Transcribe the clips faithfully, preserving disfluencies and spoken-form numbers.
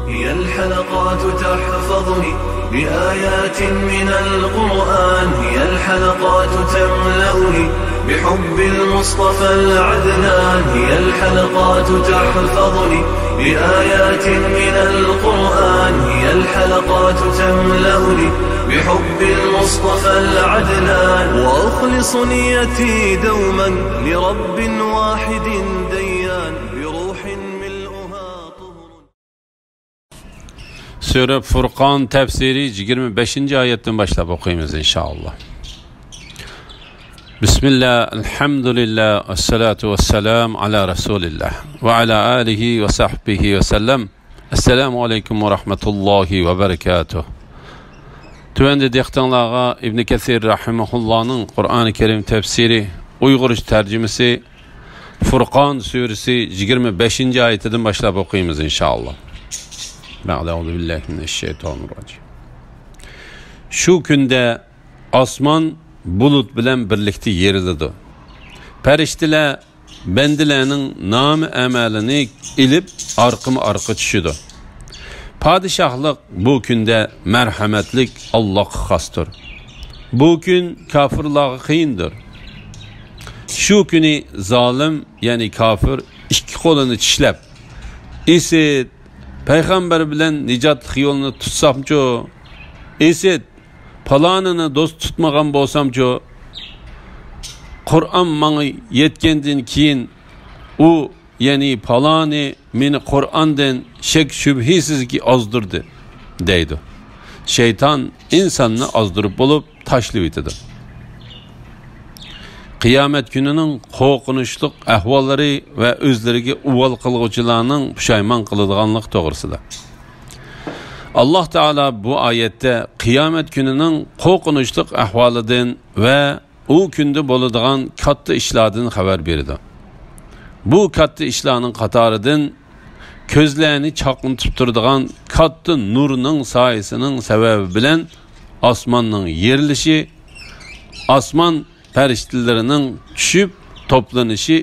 هي الحلقات تحفظني بآيات من القرآن، هي الحلقات تملأني بحب المصطفى العدنان، هي الحلقات تحفظني بآيات من القرآن، هي الحلقات تملأني بحب المصطفى العدنان، وأخلص نيتي دوما لرب واحد ديان، بروح ملؤها طهر. سۈرە فۇرقان تەپسىرى يىگىرمە بەشىنچى ئايەتتىن باشلاپ ئوقۇيمىز، ئىنشائاللا. بىسمىللا، ئەلھەمدۇلىللا، ۋەسسالاتۇ ۋەسسالامۇ ئالا رەسۇلىللا ۋە ئالا ئالىھى ۋە سەھبىھى ۋەسەللەم. ئەسسالامۇ ئەلەيكۇم ۋە رەھمەتۇللاھى ۋە بەرەكاتۇھ. تۆۋەندە دىققىتىڭلارغا ئىبنى كەسىر رەھىمەھۇللانىڭ قۇرئانى كەرىم تەپسىرى، ئۇيغۇرچە تەرجىمىسى، فۇرقان سۈرىسى يىگىرمە بەشىنچى ئايىتىدىن باشلاپ ئوقۇيمىز، ئىنشائاللا. بەئدە، ئەئۇزۇ بىللاھى مىنەششەيتانىررەجىم. شۇ كۈندە ئاسمان بۇلۇت بىلەن بىرلىكتە يېرىلىدۇ. پەرىشتىلەر بەندىلەرنىڭ نامە ئەمەلىنى ئېلىپ، ئارقىمۇ ئارقا چۈشىدۇ. پادىشاھلىق بۇ كۈندە مەرھەمەتلىك ئاللاھقا خاستۇر. بۇ كۈن كاپىرلارغا قىيىندۇر. شۇ كۈنى زالىم، يەنى كاپىر، ئىككى قولىنى چىشلەپ، ئىسىت، پەيغەمبەر بىلەن نىجاتلىق يولنى تۇتسامچۇ؟ ئىسىت، پالانىنى دوست تۇتمىغان بولسامچۇ؟ قۇرئان ماڭا يەتكەندىن كېيىن ئۇ، يەنى پالانى مېنى قۇرئاندىن شەك-شۈبھىسىزكى ئازدۇردى، دەيدۇ. شەيتان ئىنساننى ئازدۇرۇپ بولۇپ تاشلىۋېتىدۇ. قىيامەت كۈنىنىڭ قورقۇنچلۇق ئەھۋاللىرى ۋە ئۆزلىرىگە ئۇۋال قىلغۇچىلارنىڭ پۇشايمان قىلىدىغانلىقى توغرىسىدا. ئاللاھ تائالا بۇ ئايەتتە قىيامەت كۈنىنىڭ قورقۇنچلۇق ئەھۋالىدىن ۋە ئۇ كۈندە بولىدىغان كاتتا ئىشلاردىن خەۋەر بېرىدۇ. بۇ كاتتا ئىشلارنىڭ قاتارىدىن كۆزلەرنى چاقنىتىپ تۇرىدىغان كاتتا نۇرنىڭ سايىسىنىڭ سەۋەبى بىلەن ئاسماننىڭ يېرىلىشى، ئاسمان پەرىشتىلىرىنىڭ چۈشۈپ توپلىنىشى،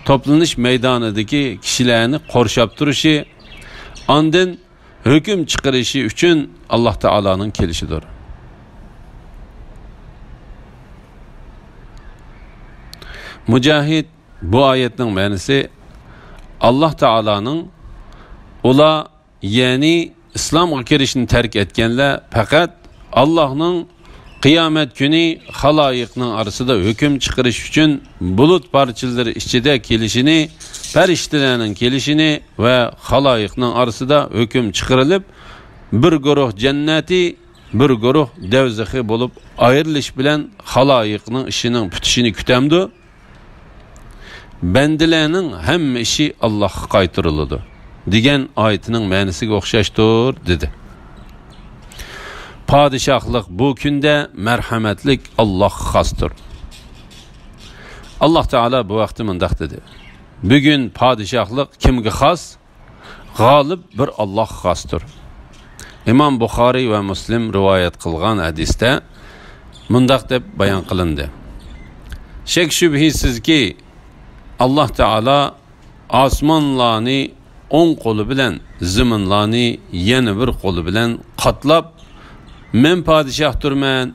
توپلىنىش مەيدانىدىكى كىشىلەرنى قورشاپ تۇرۇشى، ئاندىن ھۆكۈم چىقىرىشى ئۈچۈن ئاللاھ تائالانىڭ كېلىشىدۇر. مۇجاھىد بۇ ئايەتنىڭ مەنىسى، ئاللاھ تائالانىڭ ئۇلار، يەنى ئىسلامغا كىرىشنى تەرك ئەتكەنلەر پەقەت ئاللاھنىڭ قىيامەت كۈنى خالايىقنىڭ ئارىسىدا ھۆكۈم چىقىرىش ئۈچۈن بۇلۇت پارچىلىرى ئىچىدە كېلىشىنى، پەرىشتىلەرنىڭ كېلىشىنى ۋە خالايىقنىڭ ئارىسىدا ھۆكۈم چىقىرىلىپ، بىر گۇرۇھ جەننەتى، بىر گۇرۇھ دەۋزىخى بولۇپ ئايرىلىش بىلەن خالايىقنىڭ ئىشىنىڭ پۈتۈشىنى كۈتەمدۇ؟ بەندىلەرنىڭ ھەممە ئىشى ئاللاھقا قايتۇرۇلىدۇ، دېگەن ئايىتىنىڭ مەنىسىگە ئوخشاشتۇر، دېدى. پادىشاھلىق بۇ كۈندە مەرھەمەتلىك ئاللاھقا خاستۇر. ئاللاھ تائالا بۇ ھەقتە مۇنداق دېدى: بۈگۈن پادىشاھلىق كىمگە خاس؟ غالىب بىر ئاللاھقا خاستۇر. ئىمام بۇخارىي ۋە مۇسلىم رىۋايەت قىلغان ھەدىستە مۇنداق دەپ بايان قىلىندى: شەك-شۈبھىسىزكى، ئاللاھ تائالا ئاسمانلارنى ئوڭ قولى بىلەن، زېمىنلارنى يەنە بىر قولى بىلەن قاتلاپ، مەن پادىشاھتۇرمەن،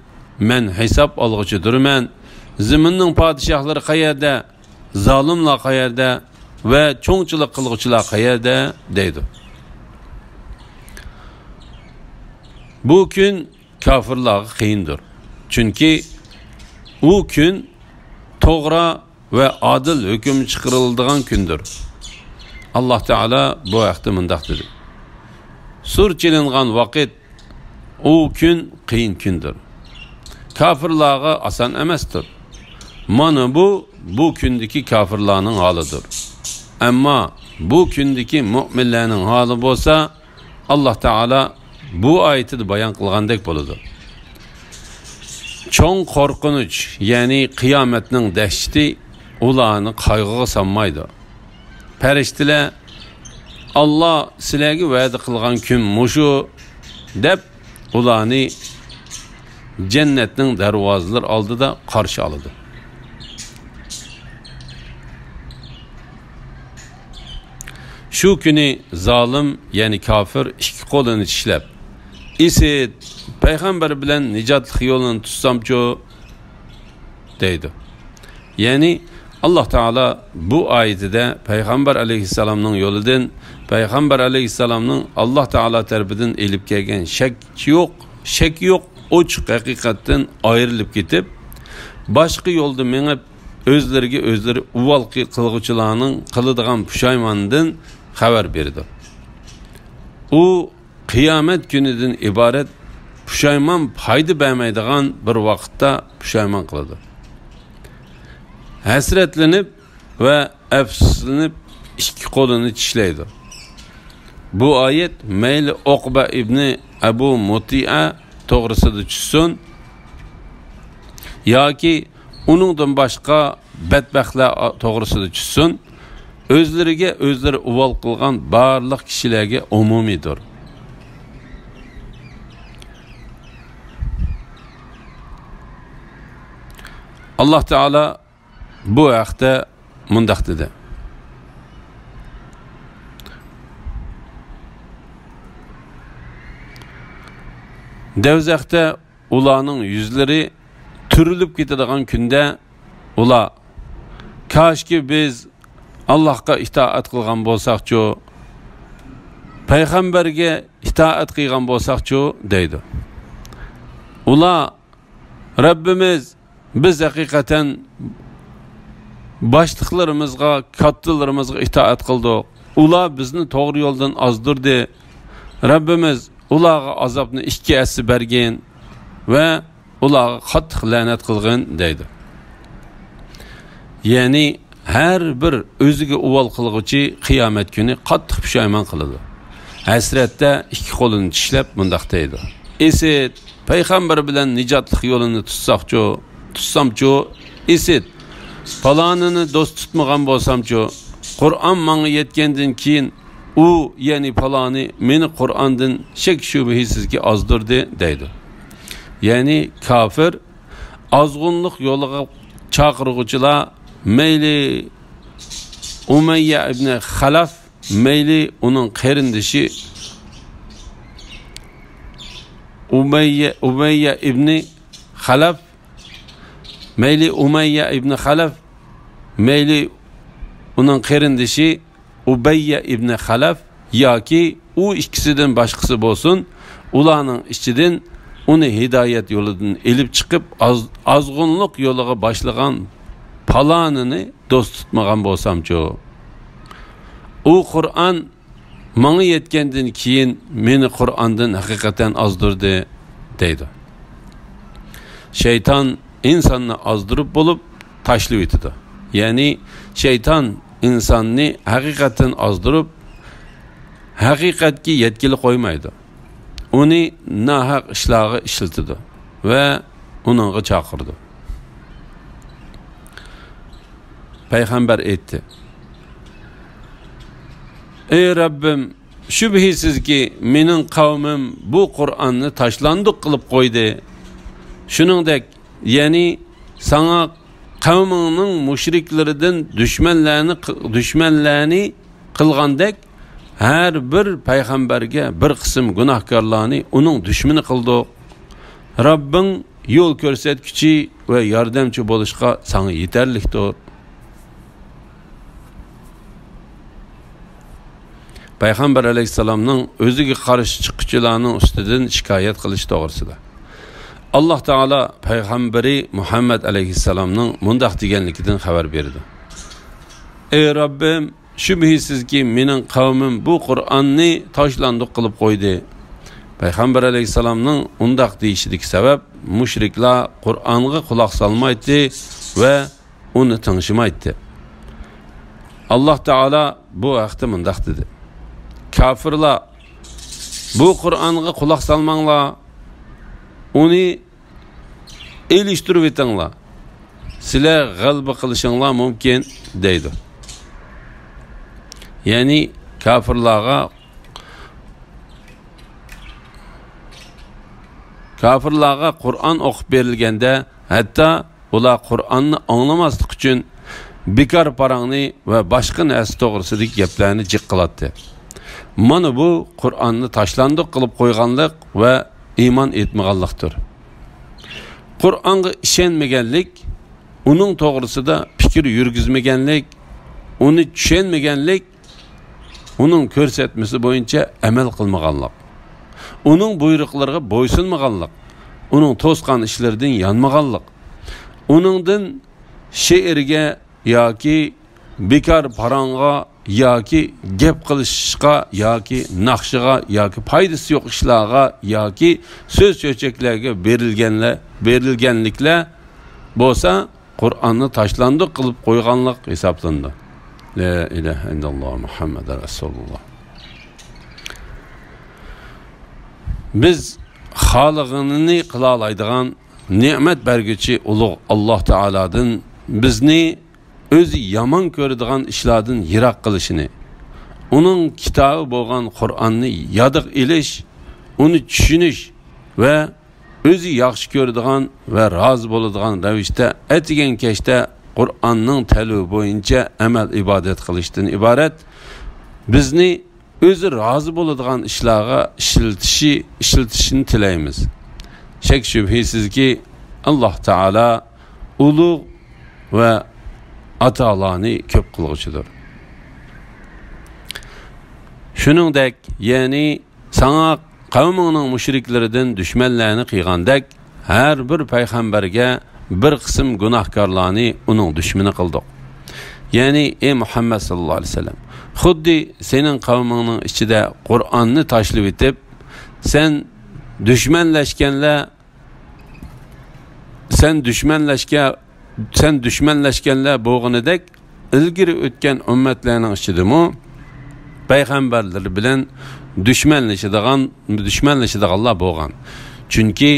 مەن ھېساب ئالغۇچىدۇرمەن، زېمىننىڭ پادىشاھلىرى قەيەردە؟ زالىملار قەيەردە ۋە چوڭچىلىق قىلغۇچىلار قەيەردە؟ دەيدۇ. بۇ كۈن كاپىرلارغا قىيىندۇر. چۈنكى ئۇ كۈن توغرا ۋە ئادىل ھۆكۈم چىقىرىلىدىغان كۈندۇر. ئاللاھ تائالا بۇ ھەقتە مۇنداق دېدى: سۇر چېلىنغان ۋاقىت، ئۇ كۈن قىيىن كۈندۇر. كاپىرلارغا ئاسان ئەمەستۇر. مانا بۇ، بۇ كۈندىكى كاپىرلارنىڭ ھالىدۇر. ئەمما بۇ كۈندىكى مۆمىنلەرنىڭ ھالى بولسا، ئاللاھ تائالا بۇ ئايىتىدە بايان قىلغاندەك بولىدۇ. چوڭ قورقۇنچ، يەنى قىيامەتنىڭ دەھشىتى ئۇلارنى قايغۇغا سالمايدۇ. پەرىشتىلەر، «ئاللا سىلەرگە ۋەدە قىلغان كۈن مۇشۇ» دەپ، ئۇلارنى جەننەتنىڭ دەرۋازىلىرى ئالدىدا قارشى ئالىدۇ. شۇ كۈنى زالىم، يەنى كاپىر ئىككى قولىنى چىشلەپ، ئىسىت، پەيغەمبەر بىلەن نىجاتلىق يولىنى تۇتسامچۇ؟ دەيدۇ. يەنى، ئاللاھ تائالا بۇ ئايىتىدە پەيغەمبەر ئەلەيھىسسالامنىڭ يولىدىن، پەيغەمبەر ئەلەيھىسسالامنىڭ ئاللاھ تائالا تەرىپىدىن ئېلىپ كەلگەن شەك يوق، شەك يوق، ئوچۇق ھەقىقەتتىن ئايرىلىپ كېتىپ، باشقا يولدا مېڭىپ، ئۆزلىرىگە ئۆزلىرى ئۇۋال قىلغۇچىلارنىڭ قىلىدىغان پۇشايمانىدىن خەۋەر بېرىدۇ. ئۇ قىيامەت كۈنىدىن ئىبارەت پۇشايمان پايدا بەرمەيدىغان بىر ۋاقىتتا پۇشايمان قىلىدۇ. ھەسرەتلىنىپ ۋە ئەپسۇسلىنىپ ئىككى قولىنى چىشلەيدۇ. بۇ ئايەت مەيلى ئوقبە ئىبنى ئەبۇ مۇتىئە توغرىسىدا چۈشسۇن ياكى ئۇنىڭدىن باشقا بەتبەختلەر توغرىسىدا چۈشسۇن، ئۆزلىرىگە ئۆزلىرى ئۇۋال قىلغان بارلىق كىشىلەرگە ئومۇمىيدۇر. ئاللاھ تائالا بۇ ھەقتە مۇنداق دېدى: دەۋزەختە ئۇلارنىڭ يۈزلىرى تۈرۈلۈپ كېتىدىغان كۈندە ئۇلار، كاشكى بىز ئاللاھقا ئىتائەت قىلغان بولساقچۇ، پەيغەمبەرگە ئىتائەت قىلغان بولساقچۇ دەيدۇ. ئۇلار، رەببىمىز، بىز ھەقىقەتەن باشلىقلىرىمىزغا، كاتتىلىرىمىزغا ئىتائەت قىلدۇق. ئۇلار بىزنى توغرا يولدىن ئازدۇردى. رەببىمىز ئۇلارغا ئازابنى ئىككى ھەسسە بەرگىن ۋە ئۇلارغا قاتتىق لەنەت قىلغىن دەيدۇ. يەنى ھەر بىر ئۆزىگە ئۇۋال قىلغۇچى قىيامەت كۈنى قاتتىق پۇشايمان قىلىدۇ. ھەسرەتتە ئىككى قولىنى چىشلەپ مۇنداق دەيدۇ: ئىسىت، پەيغەمبەر بىلەن نىجاتلىق يولىنى تۇتساقچۇ، تۇتسامچۇ؟ ئىسىت، پالانىنى دوست تۇتمىغان بولسامچۇ؟ قۇرئان ماڭا يەتكەندىن كېيىن ئۇ، يەنى پالانى، مېنى قۇرئاندىن شەك-شۈبھىسىزكى ئازدۇردى دەيدۇ. يەنى كاپىر، ئازغۇنلۇق يولىغا چاقىرغۇچىلار، مەيلى ئۇمەييە ئىبنى خەلەف، مەيلى ئۇنىڭ قېرىندىشى ئۇمەييە، ئۇمەييە ئىبنى خەلەف، مەيلى ئۇمەييە ئىبنى خەلەف، مەيلى ئۇنىڭ قېرىندىشى ئۇبەييە ئىبنى خەلەف ياكى ئۇ ئىككىسىدىن باشقىسى بولسۇن، ئۇلارنىڭ ئىچىدىن ئۇنى ھىدايەت يولىدىن ئېلىپ چىقىپ، ئاز-، ئازغۇنلۇق يولىغا باشلىغان پالانىنى دوست تۇتمىغان بولسامچۇ؟ ئۇ قۇرئان ماڭا يەتكەندىن كېيىن مېنى قۇرئاندىن ھەقىقەتەن ئازدۇردى، دەيدۇ. شەيتان ئىنساننى ئازدۇرۇپ بولۇپ تاشلىۋېتىدۇ. يەنى شەيتان ئىنساننى ھەقىقەتتىن ئازدۇرۇپ، ھەقىقەتكە يەتكىلى قويمايدۇ. ئۇنى ناھەق ئىشلارغا ئىشلىتىدۇ ۋە ئۇنىڭغا چاقىرىدۇ. پەيغەمبەر ئېيتتى: ئەي رەببىم، شۈبھىسىزكى، مېنىڭ قەۋمىم بۇ قۇرئاننى تاشلاندۇق قىلىپ قويدى. شۇنىڭدەك، يەنى ساڭا قەۋمىڭنىڭ مۇشرىكلىرىدىن دۈشمەنلەرنى، دۈشمەنلەرنى قىلغاندەك، ھەر بىر پەيغەمبەرگە بىر قىسىم گۇناھكارلارنى ئۇنىڭ دۈشمىنى قىلدۇق. رەببىڭ يول كۆرسەتكۈچى ۋە ياردەمچى بولۇشقا ساڭا يېتەرلىكتۇر. پەيغەمبەر ئەلەيھىسسالامنىڭ ئۆزىگە قارشى چىققۇچىلارنىڭ ئۈستىدىن شىكايەت قىلىش توغرىسىدا. ئاللاھ تائالا پەيغەمبىرى مۇھەممەد ئەلەيھىسسالامنىڭ مۇنداق دېگەنلىكىدىن خەۋەر بېرىدۇ: ئەي رەببىم، شۈبھىسىزكى، مېنىڭ قەۋمىم بۇ قۇرئاننى تاشلاندۇق قىلىپ قويدى. پەيغەمبەر ئەلەيھىسسالامنىڭ ئۇنداق دېيىشىدىكى سەۋەب، مۇشرىكلار قۇرئانغا قۇلاق سالمايتتى ۋە ئۇنى تىڭشىمايتتى. ئاللاھ تائالا بۇ ھەقتە مۇنداق دېدى: كاپىرلار، بۇ قۇرئانغا قۇلاق سالماڭلار، ئۇنى ئېلىشتۇرۇۋېتىڭلار، سىلەر غەلىبە قىلىشىڭلار مۇمكىن، دەيدۇ. يەنى كاپىرلارغا، كاپىرلارغا قۇرئان ئوقۇپ بېرىلگەندە، ھەتتا ئۇلار قۇرئاننى ئاڭلىماسلىق ئۈچۈن، بىكار پاراڭنى ۋە باشقا نەرسە توغرىسىدىكى گەپلەرنى جىق قىلاتتى. مانا بۇ قۇرئاننى تاشلاندۇق قىلىپ قويغانلىق ۋە ئىمان ئېيتمىغانلىقتۇر. قۇرئانغا ئىشەنمىگەنلىك، ئۇنىڭ توغرىسىدا پىكىر يۈرگۈزمىگەنلىك، ئۇنى چۈشەنمىگەنلىك، ئۇنىڭ كۆرسەتمىسى بويىچە ئەمەل قىلمىغانلىق، ئۇنىڭ بۇيرۇقلىرىغا بويسۇنمىغانلىق، ئۇنىڭ توسقان ئىشلىرىدىن يانمىغانلىق، ئۇنىڭدىن شېئىرگە ياكى بىكار پاراڭغا ياكى گەپ قىلىشقا ياكى ناخشىغا ياكى پايدىسى يوق ئىشلارغا ياكى سۆز چۆچەكلەرگە بېرىلگەنلەر، بېرىلگەنلىكلەر بولسا، قۇرئاننى تاشلاندۇق قىلىپ قويغانلىق ھېسابلىنىدۇ. لا ئىلاھە ئىللاللا مۇھەممەدۇر رەسۇلۇللا. بىز خالىغىنىنى قىلالايدىغان نېمەت بەرگۈچى ئۇلۇغ ئاللاھ تائالادىن بىزنى ئۆزى يامان كۆرىدىغان ئىشلاردىن يىراق قىلىشىنى، ئۇنىڭ كىتابى بولغان قۇرئاننى يادىغا ئېلىش، ئۇنى چۈشىنىش ۋە ئۆزى ياخشى كۆرىدىغان ۋە رازى بولىدىغان رەۋىشتە ئەتىگەن كەچتە قۇرئاننىڭ تەلىپى بويىچە ئەمەل ئىبادەت قىلىشتىن ئىبارەت، بىزنى ئۆزى رازى بولىدىغان ئىشلارغا ئىشلىتىشى، ئىشلىتىشىنى تىلەيمىز. شەك شۈبھىسىزكى، ئاللاھ تائالا ئۇلۇغ ۋە ئاتالارنى كۆپ قىلغۇچىدۇر. شۇنىڭدەك، يەنى ساڭا قەۋمىڭنىڭ مۇشرىكلىرىدىن دۈشمەنلەرنى قىلغاندەك، ھەر بىر پەيغەمبەرگە بىر قىسىم گۇناھكارلارنى ئۇنىڭ دۈشمىنى قىلدۇق. يەنى، ئەي مۇھەممەد ساللاللاھۇ ئەلەيھى ۋەسەللەم، خۇددى سېنىڭ قەۋمىڭنىڭ ئىچىدە قۇرئاننى تاشلىۋېتىپ، سەن دۈشمەنلەشكەنلەر سەن دۈشمەنلەشكە، سەن دۈشمەنلەشكەنلەر بولغىنىدەك، ئىلگىرى ئۆتكەن ئۈممەتلەرنىڭ ئىچىدىمۇ پەيغەمبەرلىرى بىلەن دۈشمەنلىشىدىغان، دۈشمەنلىشىدىغانلار بولغان. چۈنكى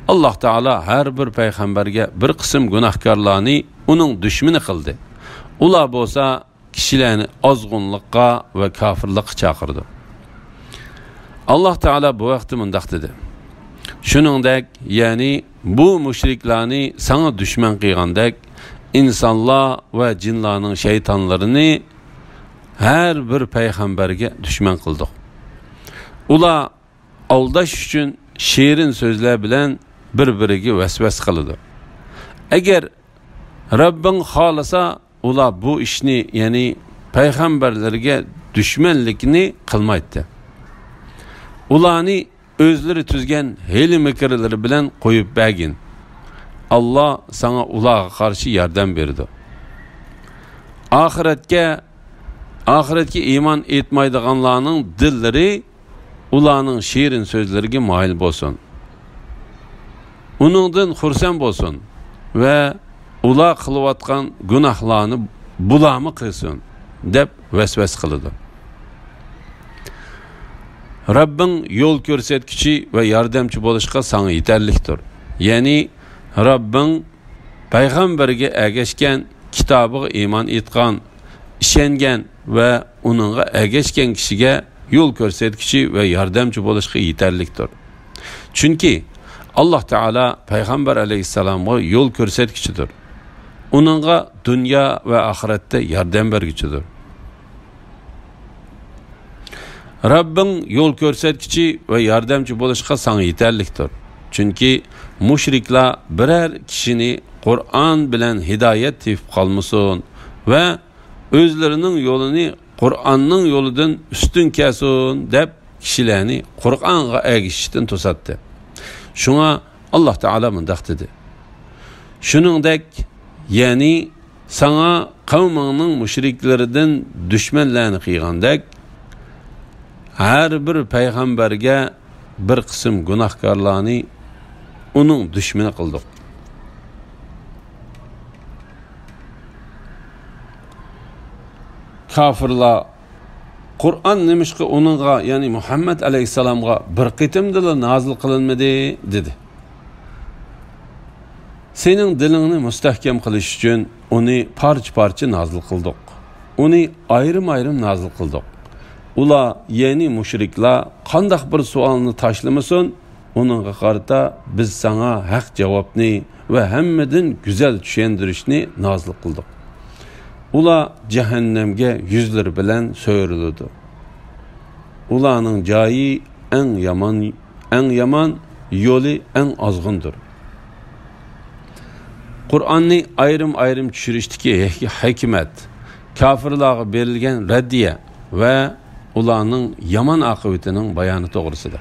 ئاللاھ تائالا ھەر بىر پەيغەمبەرگە بىر قىسىم گۇناھكارلارنى ئۇنىڭ دۈشمىنى قىلدى. ئۇلار بولسا كىشىلەرنى ئازغۇنلۇققا ۋە كاپىرلىققا چاقىرىدۇ. ئاللاھ تائالا بۇ ھەقتە مۇنداق دېدى: شۇنىڭدەك، يەنى بۇ مۇشرىكلارنى ساڭا دۈشمەن قىلغاندەك، ئىنسانلار ۋە جىنلارنىڭ شەيتانلىرىنى ھەر بىر پەيغەمبەرگە دۈشمەن قىلدۇق. ئۇلار ئالداش ئۈچۈن شېرىن سۆزلەر بىلەن بىر-بىرىگە ۋەسۋەسە قىلىدۇ. ئەگەر رەببىڭ خالىسا، ئۇلار بۇ ئىشنى، يەنى پەيغەمبەرلەرگە دۈشمەنلىكنى قىلمايتتى. ئۇلارنى ئۆزلىرى تۈزگەن ھىيلە-مىكىرلىرى بىلەن قويۇپ بەرگىن. ئاللاھ ساڭا ئۇلارغا قارشى ياردەم بېرىدۇ. ئاخىرەتكە، ئاخىرەتكە ئىمان ئېيتمايدىغانلارنىڭ دىللىرى ئۇلارنىڭ شېرىن سۆزلىرىگە مايىل بولسۇن. ئۇنىڭدىن خۇرسەن بولسۇن ۋە ئۇلار قىلىۋاتقان گۇناھلارنى بۇلارمۇ قىلسۇن، دەپ ۋەسۋەسە قىلىدۇ. رەببىڭ يول كۆرسەتكۈچى ۋە ياردەمچى بولۇشقا ساڭا يېتەرلىكتۇر. يەنى رەببىڭ پەيغەمبەرگە ئەگەشكەن، كىتابىغا ئىمان ئېيتقان، ئىشەنگەن ۋە ئۇنىڭغا ئەگەشكەن كىشىگە يول كۆرسەتكۈچى ۋە ياردەمچى بولۇشقا يېتەرلىكتۇر. چۈنكى ئاللاھ تائالا پەيغەمبەر ئەلەيھىسسالامغا يول كۆرسەتكۈچىدۇر. ئۇنىڭغا دۇنيا ۋە ئاخىرەتتە ياردەم بەرگۈچىدۇر. رەببىڭ يول كۆرسەتكۈچى ۋە ياردەمچى بولۇشقا ساڭا يېتەرلىكتۇر. چۈنكى مۇشرىكلار بىرەر كىشىنى قۇرئان بىلەن ھىدايەت تېپىپ قالمىسۇن ۋە ئۆزلىرىنىڭ يولىنى قۇرئاننىڭ يولىدىن ئۈستۈن كەلسۇن دەپ، كىشىلەرنى قۇرئانغا ئەگىشىشتىن توساتتى. شۇڭا ئاللاھ تائالا مۇنداق دېدى: شۇنىڭدەك، يەنى ساڭا قەۋمىڭنىڭ مۇشرىكلىرىدىن دۈشمەنلەرنى قىلغاندەك، ھەر بىر پەيغەمبەرگە بىر قىسىم گۇناھكارلارنى ئۇنىڭ دۈشمىنى قىلدۇق. كاپىرلار: قۇرئان نېمىشقا ئۇنىڭغا، يەنى مۇھەممەد ئەلەيھىسسالامغا بىر قېتىمدىلا نازىل قىلىنمىدى؟ دېدى. سېنىڭ دىلىڭنى مۇستەھكەم قىلىش ئۈچۈن ئۇنى پارچە-پارچە نازىل قىلدۇق. ئۇنى ئايرىم-ئايرىم نازىل قىلدۇق. ئۇلار، يەنى مۇشرىكلار، قانداق بىر سوئالنى تاشلىمىسۇن، ئۇنىڭغا قارىتا بىز ساڭا ھەق جاۋابنى ۋە ھەممىدىن گۈزەل چۈشەندۈرۈشنى نازىل قىلدۇق. ئۇلار جەھەننەمگە يۈزلىرى بىلەن سۆرىلىدۇ. ئۇلارنىڭ جايى ئەڭ يامان، ئەڭ يامان، يولى ئەڭ ئازغۇندۇر. قۇرئاننى ئايرىم-ئايرىم چۈشۈرۈشتىكى ھېك-، ھېكمەت، كاپىرلارغا بېرىلگەن رەددىيە ۋە ئۇلارنىڭ يامان ئاقىۋىتىنىڭ بايانى توغرىسىدا.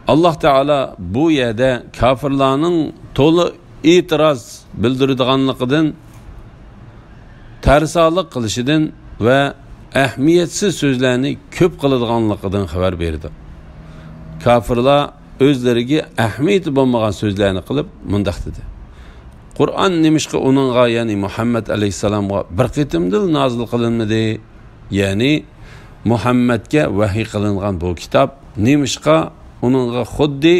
ئاللاھ تائالا بۇ يەردە كاپىرلارنىڭ تولا ئېتىراز بىلدۈرىدىغانلىقىدىن، تەرسالىق قىلىشىدىن ۋە ئەھمىيەتسىز سۆزلەرنى كۆپ قىلىدىغانلىقىدىن خەۋەر بېرىدۇ. كاپىرلار ئۆزلىرىگە ئەھمىيىتى بولمىغان سۆزلەرنى قىلىپ مۇنداق دېدى: «قۇرئان نېمىشقا ئۇنىڭغا، يەنى مۇھەممەد ئەلەيھىسسالامغا بىر قېتىمدىلا نازىل قىلىنمىدى؟» يەنى مۇھەممەدكە ۋەھىي قىلىنغان بۇ كىتاب نېمىشقا ئۇنىڭغا خۇددى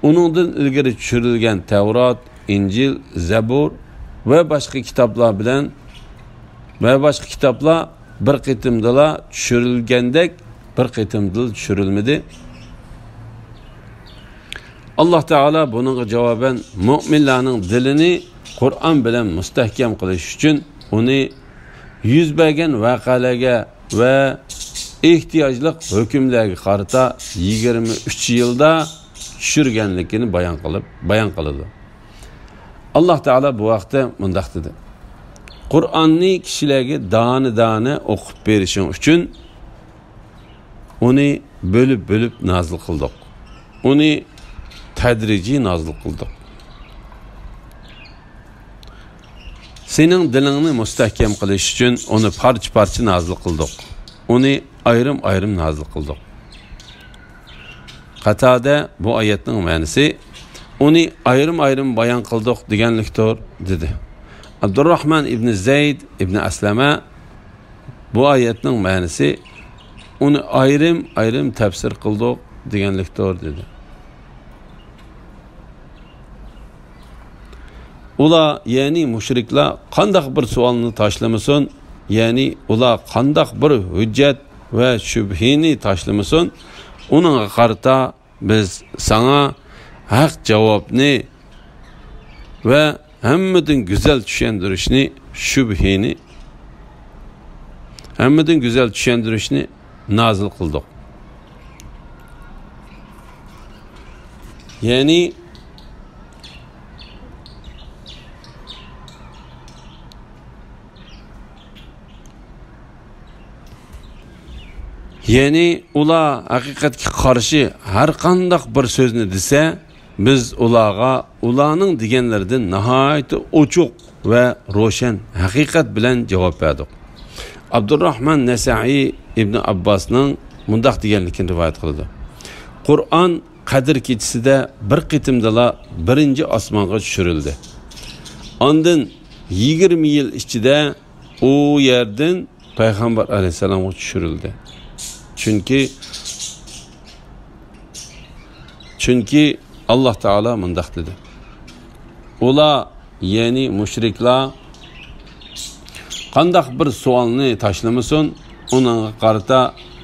ئۇنىڭدىن ئىلگىرى چۈشۈرۈلگەن تەۋرات، ئىنجىل، زەبۇر ۋە باشقا كىتابلار بىلەن، ۋە باشقا كىتابلار بىر قېتىمدىلا چۈشۈرۈلگەندەك بىر قېتىمدىلا چۈشۈرۈلمىدى؟ ئاللاھ تائالا بۇنىڭغا جاۋابەن مۆمىنلەرنىڭ دىلىنى قۇرئان بىلەن مۇستەھكەم قىلىش ئۈچۈن ئۇنى يۈز بەرگەن ۋەقەلەرگە ۋە ئېھتىياجلىق ھۆكۈملەرگە قارىتا يىگىرمە ئۈچ يىلدا چۈشۈرگەنلىكىنى بايان قىلىپ، بايان قىلىدۇ. ئاللاھ تائالا بۇ ھەقتە مۇنداق دېدى: «قۇرئاننى كىشىلەرگە دانە-دانە ئوقۇپ بېرىشىڭ ئۈچۈن ئۇنى بۆلۈپ-بۆلۈپ نازىل قىلدۇق. ئۇنى تەدرىجىي نازىل قىلدۇق. سېنىڭ دىلىڭنى مۇستەھكەم قىلىش ئۈچۈن ئۇنى پارچە-پارچە نازىل قىلدۇق. ئۇنى ئايرىم-ئايرىم نازىل قىلدۇق.» قاتادە بۇ ئايەتنىڭ مەنىسى «ئۇنى ئايرىم-ئايرىم بايان قىلدۇق» دېگەنلىكتۇر، دېدى. ئابدۇرراھمان ئىبنى زەيد ئىبنى ئەسلەمە بۇ ئايەتنىڭ مەنىسى «ئۇنى ئايرىم-ئايرىم تەپسىر قىلدۇق» دېگەنلىكتۇر، دېدى. ئۇلار، يەنى مۇشرىكلار قانداق بىر سوئالنى تاشلىمىسۇن، يەنى ئۇلار قانداق بىر ھۆججەت ۋە شۈبھىنى تاشلىمىسۇن، ئۇنىڭغا قارىتا بىز ساڭا ھەق جاۋابنى ۋە ھەممىدىن گۈزەل چۈشەندۈرۈشنى، شۈبھىنى، ھەممىدىن گۈزەل چۈشەندۈرۈشنى نازىل قىلدۇق. يەنى، يەنى ئۇلار ھەقىقەتكە قارشى ھەر قانداق بىر سۆزنى دېسە، بىز ئۇلارغا ئۇلارنىڭ دېگەنلىرىدىن ناھايىتى ئوچۇق ۋە روشەن ھەقىقەت بىلەن جاۋاب بەردۇق. ئابدۇرراھمان نەسەئىي ئىبنى ئابباسنىڭ مۇنداق دېگەنلىكىنى رىۋايەت قىلىدۇ: «قۇرئان قەدىر كېچىسىدە بىر قېتىمدىلا بىرىنچى ئاسمانغا چۈشۈرۈلدى. ئاندىن يىگىرمە يىل ئىچىدە ئۇ يەردىن پەيغەمبەر ئەلەيھىسسالامغا چۈشۈرۈلدى. چۈنكى، چۈنكى ئاللاھ تائالا مۇنداق دېدى: ئۇلار، يەنى مۇشرىكلار، قانداق بىر سوئالنى تاشلىمىسۇن، ئۇنىڭغا قارىتا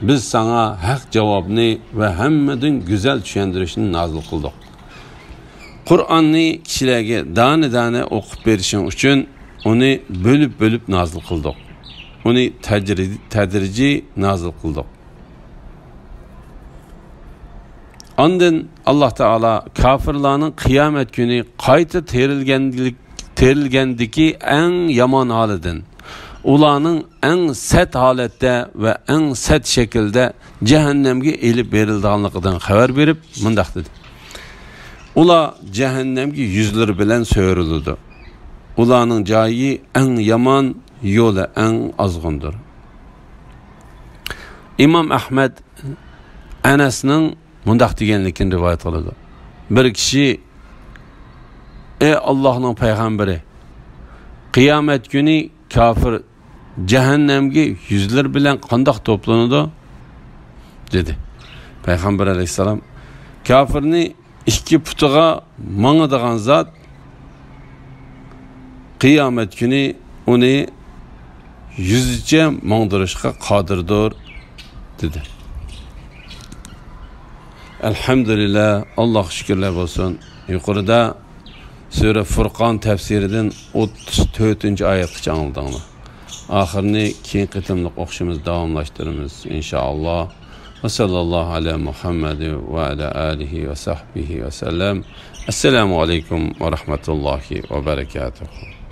بىز ساڭا ھەق جاۋابنى ۋە ھەممىدىن گۈزەل چۈشەندۈرۈشنى نازىل قىلدۇق. قۇرئاننى كىشىلەرگە دانە-دانە ئوقۇپ بېرىشىڭ ئۈچۈن ئۇنى بۆلۈپ-بۆلۈپ نازىل قىلدۇق. ئۇنى تەجرى-، تەدرىجىي نازىل قىلدۇق.» ئاندىن ئاللاھ تائالا كاپىرلارنىڭ قىيامەت كۈنى قايتا تىرىلگەنلىك-، تىرىلگەندىكى ئەڭ يامان ھالىدىن، ئۇلارنىڭ ئەڭ سەت ھالەتتە ۋە ئەڭ سەت شەكىلدە جەھەننەمگە ئېلىپ بېرىلىدىغانلىقىدىن خەۋەر بېرىپ مۇنداق دېدى: «ئۇلار جەھەننەمگە يۈزلىرى بىلەن سۆرىلىدۇ. ئۇلارنىڭ جايى ئەڭ يامان، يولى ئەڭ ئازغۇندۇر.» ئىمام ئەھمەد ئەنەسنىڭ مۇنداق دېگەنلىكىنى رىۋايەت قىلىدۇ: بىر كىشى: «ئەي ئاللاھنىڭ پەيغەمبىرى، قىيامەت كۈنى كاپىر جەھەننەمگە يۈزلىرى بىلەن قانداق توپلىنىدۇ؟» دېدى. پەيغەمبەر ئەلەيھىسسالام: «كاپىرنى ئىككى پۇتىغا ماڭىدىغان زات قىيامەت كۈنى ئۇنى يۈزىچە ماڭدۇرۇشقا قادىردۇر» دېدى. ئەلھەمدۇلىللا، ئاللاھقا شۈكۈرلەر بولسۇن. يۇقىرىدا سۈرە فۇرقان تەپسىرىدىن ئوتتۇز تۆتىنچى ئايەتكىچە ئاڭلىدىڭلار. ئاخىرىنى كېيىنكى قېتىملىق ئوقۇشىمىز داۋاملاشتۇرىمىز، ئىنشائاللا. ۋە ساللاللاھۇ ئەلە مۇھەممەد ۋە ئەلە ئالىھى ۋە سەھبىھى ۋە سەللەم. ئەسسالامۇ ئەلەيكۇم ۋە رەھمەتۇللاھى ۋە بەرەكاتۇھۇ.